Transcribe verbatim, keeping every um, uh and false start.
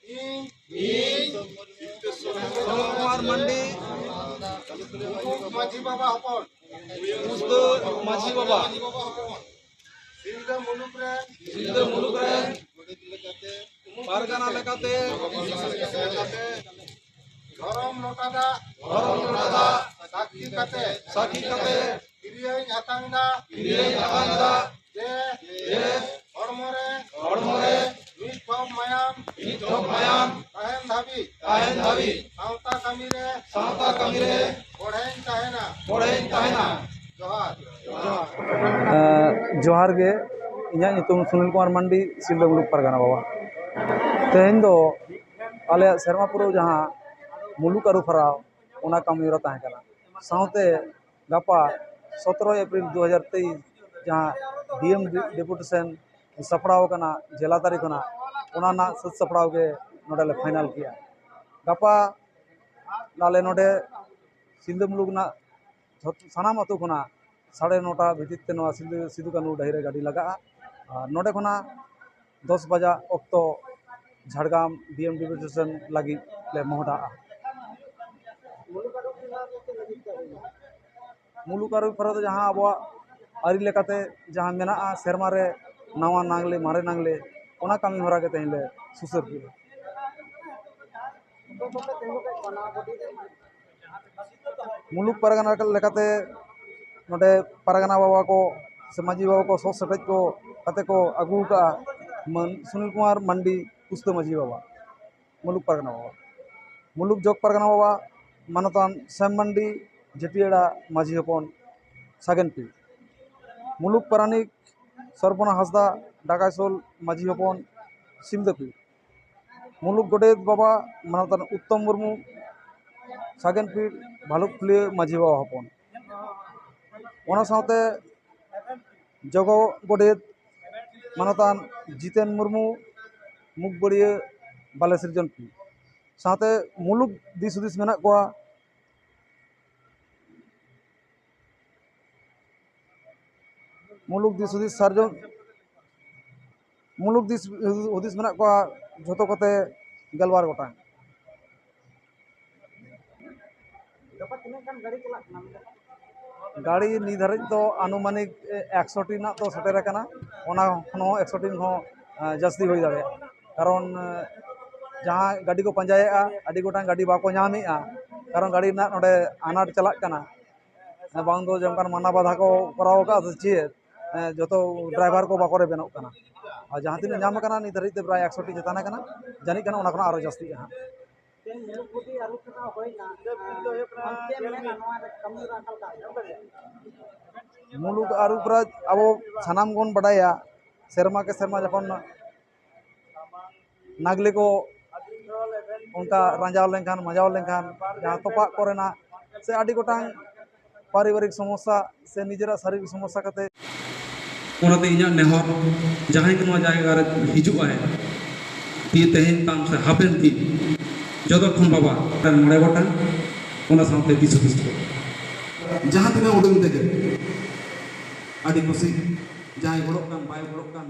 ᱤᱧ, ᱤᱧ ᱥᱚᱨᱚᱱ ᱠᱩᱢᱟᱨ ᱢᱟᱱᱰᱤ, ᱢᱟᱹᱡᱷᱤ ᱵᱟᱵᱟ ᱦᱚᱯᱚᱱ, ᱩᱥᱫᱟᱹ ᱢᱟᱹᱡᱷᱤ ᱵᱟᱵᱟ, ᱥᱤᱞᱫᱟᱹ ᱢᱩᱞᱩᱠ ᱨᱮᱱ, ᱥᱤᱞᱫᱟᱹ ᱢᱩᱞᱩᱠ ᱨᱮᱱ ᱯᱟᱨᱜᱟᱱᱟ ᱞᱮᱠᱟᱛᱮ, ᱫᱷᱚᱨᱚᱢ ᱞᱚᱴᱟ ᱫᱟᱜ, ᱫᱷᱚᱨᱚᱢ ᱞᱚᱴᱟ ᱫᱟᱜ ᱥᱟᱹᱠᱷᱤ ᱠᱟᱛᱮ, ᱥᱟᱹᱠᱷᱤ ᱠᱟᱛᱮ ᱠᱤᱨᱤᱭᱟᱹᱧ ᱟᱛᱟᱝ ᱫᱟ, ᱠᱤᱨᱤᱭᱟᱹᱧ ᱟᱛᱟᱝ ᱫᱟ ᱡᱮ, ᱡᱮ ᱦᱚᱲᱢᱚ ᱨᱮ, ᱦᱚᱲᱢᱚ ᱨᱮ ᱢᱤᱫ ᱴᱷᱚᱯ ᱢᱟᱭᱟᱢ, ᱢᱤᱫ ᱴᱷᱚᱯ ᱢᱟᱭᱟᱢ ᱛᱟᱦᱮᱱ ᱫᱷᱟᱹᱵᱤᱡ, ᱛᱟᱦᱮᱱ ᱫᱷᱟᱹᱵᱤᱡ ᱥᱟᱶᱛᱟ ᱠᱟᱹᱢᱤ ᱨᱮ, ᱥᱟᱶᱛᱟ ᱠᱟᱹᱢᱤ ᱨᱮ ᱵᱚᱲᱦᱮᱧ ᱛᱟᱦᱮᱱᱟ, ᱵᱚᱲᱦᱮᱧ ᱛᱟᱦᱮᱱᱟ᱾ ᱡᱚᱦᱟᱨ᱾ ᱡᱚᱦᱟᱨ᱾ ᱮᱸ, ᱡᱚᱦᱟᱨ ᱜᱮ᱾ ᱤᱧᱟᱹᱜ ᱧᱩᱛᱩᱢ ᱥᱩᱱᱤᱞ ᱠᱩᱢᱟᱨ ᱢᱟᱱᱰᱤ, ᱥᱤᱞᱫᱟᱹ ᱢᱩᱞᱩᱠ ᱯᱟᱨᱜᱟᱱᱟ ᱵᱟᱵᱟ᱾ ᱛᱮᱦᱮᱧ ᱫᱚ ᱟᱞᱮᱭᱟᱜ ᱥᱮᱨᱢᱟ ᱯᱩᱨᱟᱹᱣ ᱡᱟᱦᱟᱸ ᱢᱩᱞᱩᱠ ᱟᱹᱨᱩ ᱯᱷᱮᱨᱟᱣ, ᱚᱱᱟ ᱠᱟᱹᱢᱤ ᱦᱚᱨᱟ ᱛᱟᱦᱮᱸ ᱠᱟᱱᱟ᱾ ᱥᱟᱶᱛᱮ ᱜᱟᱯᱟ ᱥᱚᱛᱨᱚ ᱮᱯᱨᱤᱞ ᱫᱩ ᱦᱟᱡᱟᱨ ᱛᱮᱭᱤᱥ ᱡᱟᱦᱟᱸ ᱰᱤ ᱮᱢ ᱰᱮᱯᱩᱴᱮᱥᱚᱱ ᱥᱟᱯᱲᱟᱣ ᱟᱠᱟᱱᱟ ᱡᱮᱞᱟ ᱛᱟᱹᱨᱤ ᱠᱷᱚᱱᱟᱜ, ᱚᱱᱟ ᱨᱮᱱᱟᱜ ᱥᱟᱹᱛ ᱥᱟᱯᱲᱟᱣ ᱜᱮ ᱱᱚᱰᱮ ᱞᱮ ᱯᱷᱟᱭᱱᱟᱞ ᱠᱮᱜᱼᱟ᱾ ᱜᱟᱯᱟ ᱟᱞᱮ ᱱᱚᱰᱮ ᱥᱤᱞᱫᱟᱹ ᱢᱩᱞᱩᱠ ᱨᱮᱱᱟᱜ ᱡᱷᱚᱛ-, ᱥᱟᱱᱟᱢ ᱟᱹᱛᱩ ᱠᱷᱚᱱᱟᱜ ᱥᱟᱲᱮ ᱱᱚᱴᱟ ᱵᱷᱤᱛᱤᱨ ᱛᱮ ᱱᱚᱣᱟ ᱥᱤᱞᱫᱟᱹ ᱥᱤᱫᱩ ᱠᱟᱹᱱᱦᱩ ᱰᱟᱹᱦᱤ ᱨᱮ ᱜᱟᱹᱰᱤ ᱞᱟᱜᱟᱜᱼᱟ᱾ ᱟᱨ ᱱᱚᱰᱮ ᱠᱷᱚᱱᱟᱜ ᱫᱚᱥ ᱵᱟᱡᱟᱜ ᱚᱠᱛᱚ ᱡᱷᱟᱲᱜᱨᱟᱢ ᱰᱤ ᱮᱢ ᱰᱮᱯᱩᱴᱮᱥᱚᱱ ᱞᱟᱹᱜᱤᱫ ᱞᱮ ᱢᱚᱦᱰᱟᱜᱼᱟ᱾ ᱢᱩᱞᱩᱠ ᱟᱹᱨᱩ ᱯᱷᱮᱨᱟᱣ ᱫᱚ ᱡᱟᱦᱟᱸ ᱟᱵᱚᱣᱟᱜ ᱟᱹᱨᱤ ᱞᱮᱠᱟᱛᱮ ᱡᱟᱦᱟᱸ ᱢᱮᱱᱟᱜᱼᱟ, ᱥᱮᱨᱢᱟ ᱨᱮ ᱱᱟᱣᱟ ᱱᱟᱝᱞᱮ, ᱢᱟᱨᱮ ᱱᱟᱝᱞᱮ, ᱚᱱᱟ ᱠᱟᱹᱢᱤ ᱦᱚᱨᱟ ᱜᱮ ᱛᱮᱦᱮᱧ ᱞᱮ ᱥᱩᱥᱟᱹᱨ ᱠᱮᱫᱟ᱾ ᱢᱩᱞᱩᱠ ᱯᱟᱨᱜᱟᱱᱟ ᱞᱮᱠᱟᱛᱮ ᱱᱚᱰᱮ ᱯᱟᱨᱜᱟᱱᱟ ᱵᱟᱵᱟ ᱠᱚ ᱥᱮ ᱢᱟᱹᱡᱷᱤ ᱵᱟᱵᱟ ᱠᱚ ᱥᱚᱦᱚᱨ ᱥᱮᱴᱮᱡ ᱠᱚ ᱠᱟᱛᱮ ᱠᱚ ᱟᱹᱜᱩ ᱟᱠᱟᱫᱼᱟ ᱢᱟᱹᱱ ᱥᱩᱱᱤᱞ ᱠᱩᱢᱟᱨ ᱢᱟᱱᱰᱤ ᱩᱥᱫᱟᱹ ᱢᱟᱹᱡᱷᱤ ᱵᱟᱵᱟ, ᱢᱩᱞᱩᱠ ᱯᱟᱨᱜᱟᱱᱟ ᱵᱟᱵᱟ᱾ ᱢᱩᱞᱩᱠ ᱡᱚᱜᱽ ᱯᱟᱨᱜᱟᱱᱟ ᱵᱟᱵᱟ ᱢᱟᱱᱚᱛᱟᱱ ᱥᱮᱢ ᱢᱟᱱᱰᱤ, ᱡᱷᱟᱹᱴᱤᱭᱟᱹᱲᱟ ᱢᱟᱹᱡᱷᱤ ᱦᱚᱯᱚᱱ, ᱥᱟᱜᱮᱱᱯᱤᱲ᱾ ᱢᱩᱞᱩᱠ ᱯᱟᱨᱟᱱᱤᱠ ᱥᱚᱨᱵᱚᱱᱟ ᱦᱟᱸᱥᱫᱟ, ᱰᱟᱠᱟᱭᱥᱳᱞ ᱢᱟᱹᱡᱷᱤ ᱦᱚᱯᱚᱱ, ᱥᱤᱞᱫᱟᱹᱯᱤᱲ᱾ ᱢᱩᱞᱩᱠ ᱜᱚᱰᱮᱛ ᱵᱟᱵᱟ ᱢᱟᱱᱚᱛᱟᱱ ᱩᱛᱛᱚᱢ ᱢᱩᱨᱢᱩ, ᱥᱟᱜᱮᱱᱯᱤᱲ ᱵᱷᱟᱞᱩᱠᱯᱷᱩᱞᱤᱭᱟᱹ ᱢᱟᱹᱡᱷᱤ ᱵᱟᱵᱟ ᱦᱚᱯᱚᱱ᱾ ᱚᱱᱟ ᱥᱟᱶᱛᱮ ᱡᱚᱜᱚ ᱜᱚᱰᱮᱛ ᱢᱟᱱᱚᱛᱟᱱ ᱡᱤᱛᱮᱱ ᱢᱩᱨᱢᱩ, ᱢᱩᱠᱵᱟᱹᱲᱤᱭᱟᱹ ᱵᱟᱞᱮ ᱥᱤᱨᱡᱚᱱᱯᱤᱲ᱾ ᱥᱟᱶᱛᱮ ᱢᱩᱞᱩᱠ ᱫᱤᱥ ᱦᱩᱫᱤᱥ ᱢᱮᱱᱟᱜ ᱠᱚᱣᱟ, ᱢᱩᱞᱩᱠ ᱫᱤᱥ ᱦᱩᱫᱤᱥ ᱥᱟᱨᱡᱚᱢ ᱢᱩᱞᱩᱠ ᱫᱤᱥ ᱦᱩᱫᱤᱥ ᱢᱮᱱᱟᱜ ᱠᱚᱣᱟ ᱡᱷᱚᱛᱚ ᱠᱚᱛᱮ ᱜᱮᱞᱵᱟᱨ ᱜᱚᱴᱟᱝ᱾ ᱜᱟᱯᱟ ᱛᱤᱱᱟᱹᱜ ᱜᱟᱱ ᱜᱟᱹᱰᱤ ᱪᱟᱞᱟᱜ ᱠᱟᱱᱟ? ᱜᱟᱹᱰᱤ ᱱᱤᱛ ᱫᱷᱟᱹᱨᱤᱡ ᱫᱚ ᱟᱱᱩᱢᱟᱱᱤᱠ ᱮᱠᱥᱚ ᱴᱤ ᱨᱮᱱᱟᱜ ᱫᱚ ᱥᱮᱴᱮᱨ ᱟᱠᱟᱱᱟ᱾ ᱚᱱᱟ ᱠᱷᱚᱱ ᱦᱚᱸ ᱮᱠᱥᱚ ᱴᱤ ᱦᱚᱸ ᱡᱟᱹᱥᱛᱤ ᱦᱩᱭ ᱫᱟᱲᱮᱭᱟᱜᱼᱟ᱾ ᱠᱟᱨᱚᱱ ᱡᱟᱦᱟᱸ ᱜᱟᱹᱰᱤ ᱠᱚ ᱯᱟᱸᱡᱟᱭᱮᱫᱼᱟ, ᱟᱹᱰᱤ ᱜᱚᱴᱟᱝ ᱜᱟᱹᱰᱤ ᱵᱟᱠᱚ ᱧᱟᱢᱮᱫᱼᱟ᱾ ᱠᱟᱨᱚᱱ ᱜᱟᱹᱰᱤ ᱨᱮᱱᱟᱜ ᱱᱚᱰᱮ ᱟᱱᱟᱴ ᱪᱟᱞᱟᱜ ᱠᱟᱱᱟ᱾ ᱵᱟᱝ ᱫᱚ ᱡᱮ ᱚᱱᱠᱟᱱ ᱢᱟᱱᱟ ᱵᱟᱫᱷᱟ ᱠᱚ ᱠᱚᱨᱟᱣ ᱟᱠᱟᱫᱼᱟ ᱥᱮ ᱪᱮᱫ, ᱡᱚᱛᱚ ᱰᱨᱟᱭᱵᱷᱟᱨ ᱠᱚ ᱵᱟᱠᱚ ᱨᱮᱵᱮᱱᱚᱜ ᱠᱟᱱᱟ᱾ ᱟᱨ ᱡᱟᱦᱟᱸ ᱛᱤᱱᱟᱹᱜ ᱧᱟᱢ ᱟᱠᱟᱱᱟ, ᱱᱤᱛ ᱫᱷᱟᱹᱨᱤᱡ ᱛᱮ ᱯᱨᱟᱭ ᱮᱠᱥᱚ ᱴᱤ ᱪᱮᱛᱟᱱ ᱟᱠᱟᱱᱟ᱾ ᱡᱟᱹᱱᱤᱡ ᱠᱟᱱᱟ ᱚᱱᱟ ᱠᱷᱚᱱᱟᱜ ᱟᱨᱚ ᱡᱟᱹᱥᱛᱤᱜᱼᱟ ᱦᱟᱸᱜ᱾ ᱛᱮᱦᱮᱧ ᱢᱩᱞᱩᱠ ᱵᱩᱫᱷᱤ ᱟᱹᱨᱩ ᱯᱷᱮᱨᱟᱣ ᱦᱩᱭᱱᱟ᱾ ᱟᱢ ᱪᱮᱫ ᱮᱢ ᱢᱮᱱᱟ ᱱᱚᱣᱟ ᱨᱮ ᱠᱟᱹᱢᱤ ᱦᱚᱨᱟ ᱚᱠᱟ ᱞᱮᱠᱟ? ᱢᱩᱞᱩᱠ ᱟᱹᱨᱩ ᱯᱷᱮᱨᱟᱣ ᱟᱵᱚ ᱥᱟᱱᱟᱢ ᱵᱚᱱ ᱵᱟᱰᱟᱭᱟ, ᱥᱮᱨᱢᱟ ᱠᱮ ᱥᱮᱨᱢᱟ ᱡᱚᱠᱷᱚᱱ ᱱᱟᱜᱽᱞᱮ ᱠᱚ ᱚᱱᱠᱟ ᱨᱟᱸᱡᱟᱣ ᱞᱮᱱᱠᱷᱟᱱ, ᱢᱟᱡᱟᱣ ᱞᱮᱱᱠᱷᱟᱱ, ᱡᱟᱦᱟᱸ ᱛᱚᱯᱟᱜ ᱠᱚᱨᱮᱱᱟᱜ ᱥᱮ ᱟᱹᱰᱤ ᱜᱚᱴᱟᱝ ᱯᱟᱨᱤᱵᱟᱨᱤᱠ ᱥᱚᱢᱚᱥᱥᱟ ᱥᱮ ᱱᱤᱡᱮᱨᱟᱜ ᱥᱟᱨᱤᱨᱤᱠ ᱥᱚᱢᱚᱥᱥᱟ ᱠᱟᱛᱮ᱾ ᱚᱱᱟᱛᱮ ᱤᱧᱟᱹᱜ ᱱᱮᱦᱚᱨ, ᱡᱟᱦᱟᱸᱭ ᱠᱚ ᱱᱚᱣᱟ ᱡᱟᱭᱜᱟ ᱨᱮ ᱦᱤᱡᱩᱜ ᱟᱭ, ᱛᱤ ᱛᱮᱦᱮᱧ ᱛᱟᱢ ᱥᱮ ᱦᱟᱯᱮᱱ ᱫᱤᱱ, ᱡᱚᱛᱚ ᱠᱷᱚᱱ ᱵᱟᱵᱟ ᱢᱚᱬᱮ ᱜᱚᱴᱟᱝ, ᱚᱱᱟ ᱥᱟᱶᱛᱮ ᱫᱤᱥ ᱦᱩᱫᱤᱥ ᱠᱚ, ᱡᱟᱦᱟᱸ ᱛᱤᱱᱟᱹᱜ ᱩᱰᱩᱝ ᱛᱮᱜᱮ ᱟᱹᱰᱤ ᱠᱩᱥᱤ, ᱡᱟᱦᱟᱸᱭ ᱜᱚᱲᱚᱜ ᱠᱟᱱ, ᱵᱟᱭ ᱜᱚᱲᱚᱜ ᱠᱟᱱ,